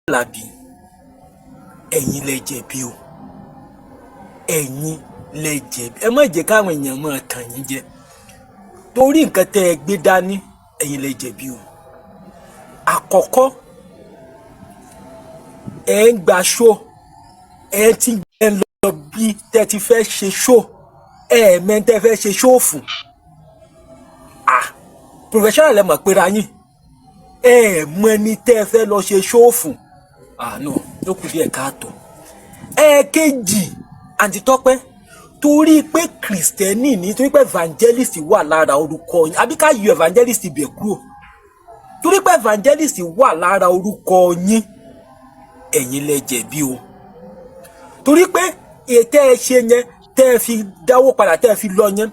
Àlàbí, ẹ̀yin lẹ jẹ̀bi o, ẹ̀yin lẹ jẹ̀bi. Ẹ má jẹ́ káwọn èèyàn máa tàn yín jẹ torí nǹkan tẹ́ ẹ gbé dání. Ẹ̀yin lẹ jẹ̀bi o. Àkọ́kọ́, ẹ ń gba show, ẹ ti ń lọ bí tẹ́ ti fẹ́ ṣe show, ẹ mẹ́ńtẹ́ fẹ́ ṣe show fún. Ah, professional lẹ mọ̀ pera yín, ẹ mọ ẹni tẹ́ ẹ fẹ́ lọ ṣe show fún. Ah no, ló kù díẹ̀ káàtó. Ẹ̀ẹ̀kejì, Àǹtí Tọ́pẹ́, torí pé Christian ní, torí pé evangelist wà lára orúkọ yín, àbí ká yọ evangelist ibẹ̀ kúrò, torí pé evangelist wà lára orúkọ yín, ẹ̀yin lẹ jẹ̀bi o. Torí pé ètò ẹ ṣe yẹn, tẹ́ ẹ fi dáwó padà, tẹ́ ẹ fi lọ yẹn,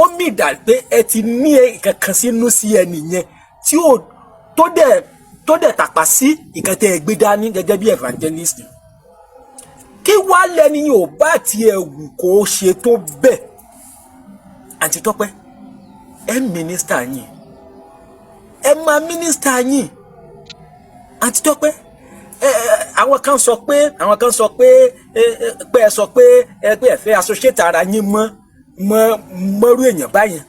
ó mì dà pé ẹ ti ní kankan sínú sí ẹnì yẹn tí ó tó dẹ̀ tàpá sí nǹkan tẹ́ ẹ gbé dání gẹ́gẹ́ bí evangelist. Kí wá lẹni yóò bá tiẹ̀ wù kó ṣe tó bẹ́ẹ̀, Àǹtí Tọ́pẹ́, ẹ minister yín, ẹ máa minister yín. Àǹtí Tọ́pẹ́, ẹ àwọn kan sọ pé pé ẹ sọ pé ẹ pé ẹ fẹ́ associate ara yín mọ́ mọ́rú èèyàn báyẹn.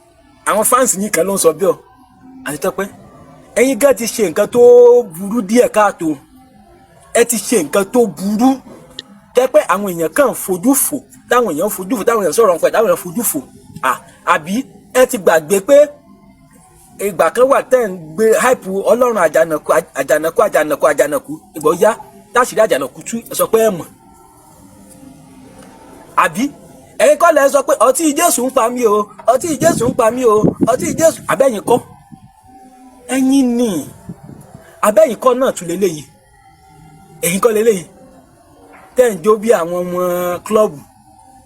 Àwọn fans yín kan ló ń sọ bí ọ. Àǹtí Tọ́pẹ́, ẹ̀yin gan ti ṣe nǹkan tó burú díẹ̀ káàtó. Ẹ ti ṣe nǹkan tó burú tẹ́ pé àwọn èèyàn kàn fojú fò, táwọn èèyàn fojú fò, táwọn èèyàn sọ̀rọ̀ nípa ẹ̀, táwọn èèyàn fojú fò. Àbí ẹ ti gbàgbé pé ìgbà kan wà tẹ́ ń gbé hype Ọlọ́run àjànàkú, àjànàkú, àjànàkú, àjànàkú? Ìgbà ó yá, táṣìírí àjànàkú tú, ẹ sọ pé ẹ mọ̀. Àbí ẹ̀yin kọ́ lẹ sọ pé ọtí Jésù ń pa mí o, ọtí Jésù ń pa mí o, ọtí Jésù? Àbẹ́yìn kọ́? Ẹ̀yin ni. Àbẹ́yìn kọ́ náà tún lélẹ́yìí? Ẹ̀yin kọ́ lélẹ́yìí tẹ́ ń jó bí àwọn ọmọ club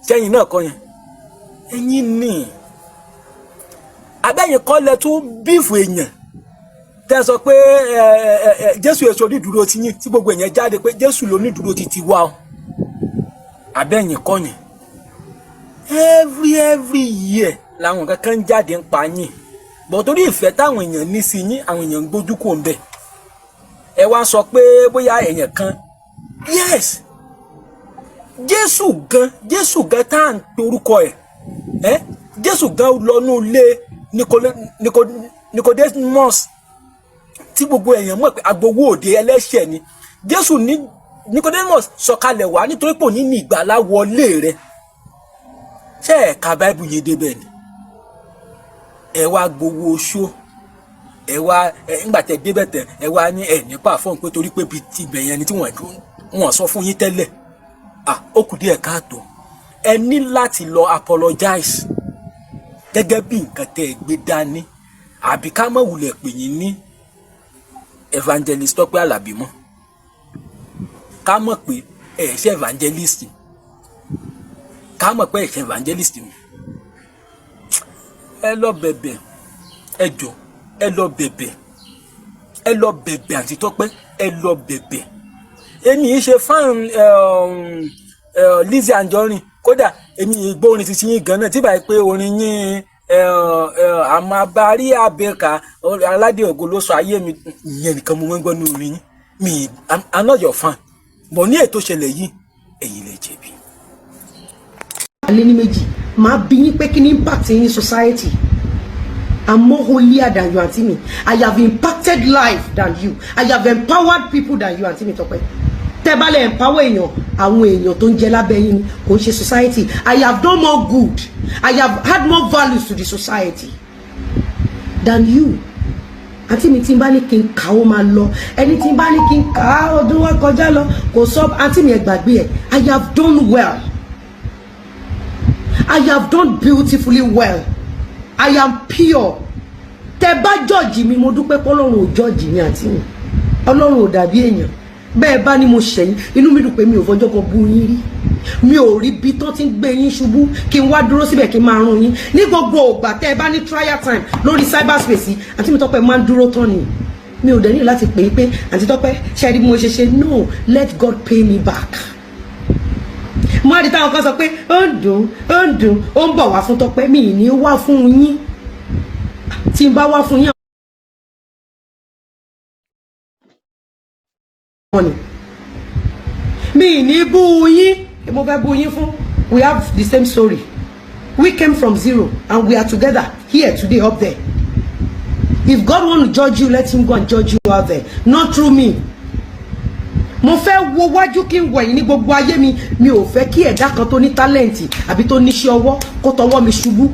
sẹ́yìn náà kọ́ yẹn? Ẹ̀yin ni. Àbẹ́yìn kọ́ lẹ tún beef èèyàn, tẹ́ sọ pé ẹ ẹ ẹ Jésù èso onídùúró ti yín, tí gbogbo èèyàn jáde pé Jésù ló onídùúró ti ti wá o? Àbẹ́yìn kọ́ yẹn? Every year làwọn kankan ń jáde ń pa yín bọ̀, torí ìfẹ́ táwọn èèyàn ní sí yín, àwọn èèyàn ń gbójú kò ń bẹ̀. Ẹ wá sọ pé bóyá èèyàn kan, yes, Jésù gan, Jésù gan tá à ń torúkọ ẹ̀ ẹ́, Jésù gan lọ́nú ilé Nicodemus, tí gbogbo èèyàn mọ̀ pé agbowó òde, ẹlẹ́ṣẹ̀ ni. Jésù ní Nicodemus sọ̀kalẹ̀ wá nítorí pé òní ní ìgbàlá wọlé rẹ̀. Ṣé ẹ ka Báíbù yẹn débẹ̀ ni? Ẹ wá gbowó oṣó, ẹ wá ẹ ńgbà tẹ débẹ̀ tẹ ẹ wá ní ẹ nípa fọ́n pé torí pé bíi ti ibẹ̀ yẹn ni tí wọ́n sọ fún yín tẹ́lẹ̀. Ah, ó kù díẹ̀ káàtó. Ẹ ní láti lọ apologize gẹ́gẹ́ bí nǹkan tẹ́ ẹ gbé dání, àbí ká má wulẹ̀ pè yín ní evangelist Tọ́pẹ́ Àlàbí mọ́, ká mọ̀ pé ẹ ṣe evangelist, ká mọ̀ pé ẹ ṣe evangelist mi. Ẹ lọ bẹ̀bẹ̀, ẹ jọ, ẹ lọ bẹ̀bẹ̀, ẹ lọ bẹ̀bẹ̀. Àǹtí Tọ́pẹ́, ẹ lọ bẹ̀bẹ̀. Èmi yìí ṣe fan Lizzy Anjorin, kódà èmi yìí gbọ́ orin titi yín gan náà tí báyìí pé orin yín àmàbárí àbẹ̀ká aládé ògo ló sọ ayé mi, ìyẹn nìkan mo máa ń gbọ́ ní orin yín mi. I'm not your fan, but ní ètò ìṣẹ̀lẹ̀ yìí, ẹ̀yin lè jẹ̀bi. Alẹ́ ní méjì máa bí yín pé kí ni impact yín ní society. I'm more holier than you, àǹtí mi. I have impacted life than you. I have empowered people than you, àǹtí mi Tọ́pẹ́. Tẹ́ bá lè empower èèyàn, àwọn èèyàn tó ń jẹ lábẹ́ yín ni, kò ń ṣe society. I have done more good, I have had more values to the society than you, àǹtí mi. Tí n bá ní kí n kà, ó máa lọ. Ẹni tí n bá ní kí n kà á, ọdún wa kọjá lọ, kò sọ. Àǹtí mi, ẹ gbàgbé ẹ. I have done well, I have done beautifully well. I am pure. Tẹ́ bá judge mi, mo dúpẹ́ pé Ọlọ́run ò judge mi. Àǹtí mi, Ọlọ́run ò dàbí èèyàn. Bẹ́ẹ̀ bá ní mo ṣẹ̀yìn, inú mi dùn pé mi ò fọjọ́ kan bú yín rí. Mi ò rí bí tán ti ń gbé yín ṣubú kí n wá dúró síbẹ̀ kí n máa rún yín. Ní gbogbo ògbà tẹ́ ẹ bá ní trial time lórí cyberspace yìí, àǹtí mi Tọ́pẹ́, máa ń dúró tán ni. Mi ò dẹ̀ ní láti pè é pé, "Àǹtí Tọ́pẹ́, ṣe rí bí mo ṣe ṣe?" No, let God pay me back. Mo á di táwọn kan sọ pé ó ń dùn, ó ń dùn, ó ń bọ̀ wá fún Tọ́pẹ́. Mi ì ní wá fún yín. Tí n bá wá fún yín Money mi ní bú yín, mo fẹ́ bú yín fún. We have the same story. We came from zero and we are together here today, up there. If God want to judge you, let him go and judge you out there, not through me. Mo fẹ́ wo wájú kí n wẹ̀yìn ní gbogbo ayé mi. Mi ò fẹ́ kí ẹ̀dá kan tó ní talent àbí tó níṣẹ́ ọwọ́ kó tọwọ́ mi ṣubú.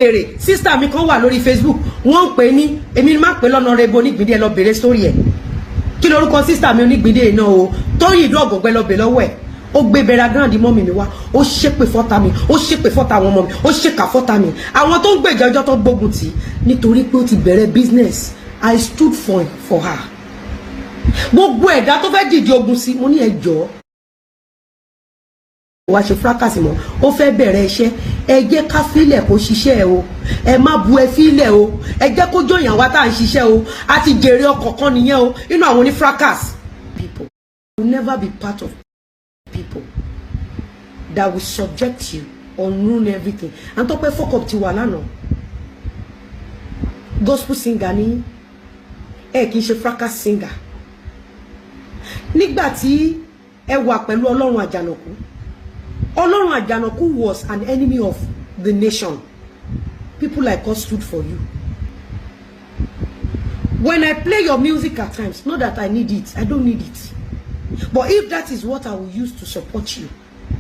Béèrè sister mi kan wà lórí Facebook, wọ́n ń pè ní, èmi máa ń pè lọ́nà rebo onígbìndé. Ẹ lọ béèrè sórí ẹ̀. Kí lorúkọ sister mi onígbìndé náà o? Tóyìn ìdú ọ̀gọ̀gbẹ́, lọ bèèrè lọ́wọ́ ẹ̀. Ó gbé bẹ̀rẹ̀ grand mummy mi wá, ó ṣépè fọ́ta mi, ó ṣépè fọ́ta àwọn ọmọ mi, ó ṣèkà fọ́ta mi, àwọn tó ń gbèjà ọjọ́ tó gbógun tì í nítorí pé ó ti bẹ̀rẹ̀ business. I stood for her. Gbogbo ẹ̀dá tó fẹ́ dìde ogun sí, mo ní ẹ jọ̀ọ́, wá ṣe fracas mọ́. Ó fẹ́ bẹ̀rẹ̀ iṣẹ́, ẹ jẹ́ ká fílẹ̀ kó ṣiṣẹ́ ẹ o. Ẹ má bu, ẹ fílẹ̀ o. Ẹ jẹ́ kó jọyàn wá tá à ń ṣiṣẹ́ o. A ti jèrè ọkọ̀ kan nìyẹn o nínú àwọn oní fracas. People will never be part of people that will subject you or ruin everything. And Tọ́pẹ́, fuck up ti wà lánàá. Gospel singer ni ẹ, kì í ṣe fracas singer. Nígbà tí ẹ wà pẹ̀lú Ọlọ́run Àjànàkú, Ọlọ́run Àjànàkú was an enemy of the nation. People like us stood for you. When I play your music at times, not that I need it, I don't need it, but if that is what I will use to support you,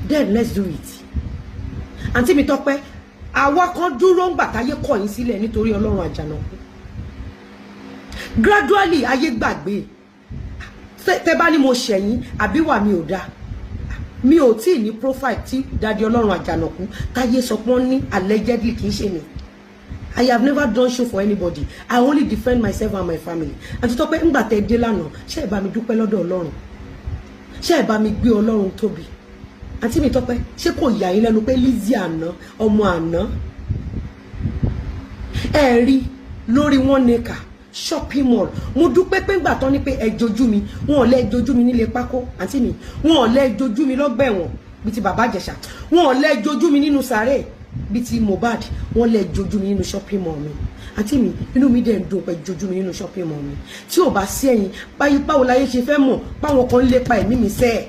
then let's do it. Àǹtí mi Tọ́pẹ́, àwa kan dúró ń gbà táyé kọ̀ yín sílẹ̀ nítorí Ọlọ́run Àjànàkú. Gradually, ayé gbàgbé. Tẹ́ bá ní mo ṣẹ̀yìn àbí wà mi ò dáa, mi ò tí ì ní profile tí daddy Ọlọ́run Àjànàkú táyé sọ pé wọ́n ní allegedly. Kì í ṣe mi. I have never done show for anybody. I only defend myself and my family. Àti Tọ́pẹ́, ńgbà tẹ́ dé lánàá, ṣé ẹ bá mi dúpẹ́ lọ́dọ̀ Ọlọ́run? Ṣé ẹ bá mi gbé Ọlọ́run tóbi? Àǹtí mi Tọ́pẹ́, ṣé kò yà yín lẹ́nu pé Lizzy àná, ọmọ àná, ẹ rí lórí One Acre Shopping Mall? Mo dúpẹ́ pé ńgbà tán ní pé ẹ jojú mi, wọn ò lẹ́ jojú mi nílé pákó. Àǹtí mi, wọn ò lẹ́ jojú mi lọ́gbà ẹ̀wọ̀n bíi ti Bàbá Ìjẹ̀ṣà, wọn ò lẹ́ jojú mi nínú sàárè bíi ti Mohbad, wọn lẹ́ jojú mi nínú shopping mall mi. Àǹtí mi, inú mi dẹ̀ ń dùn pé jojú mi nínú shopping mall mi. Tí ò bá sí ẹ̀yin báyìí, báwo láyé ṣe fẹ́ mọ̀ báwọn kan ń lépa ẹ̀mí mi sẹ́ẹ̀?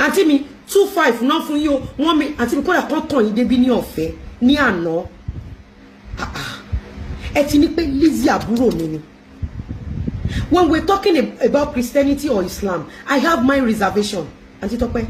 Àǹtí mi, 2.5 náà fún yín o. Wọ́n mi, àǹtí mi, kódà kan tàn yín débí ní ọ̀fẹ́ ní àná. Ẹ ti ní pé Lizzy àbúrò mi ni. When we're talking about Christianity or Islam, I have my reservation. Àǹtí Tọ́pẹ́,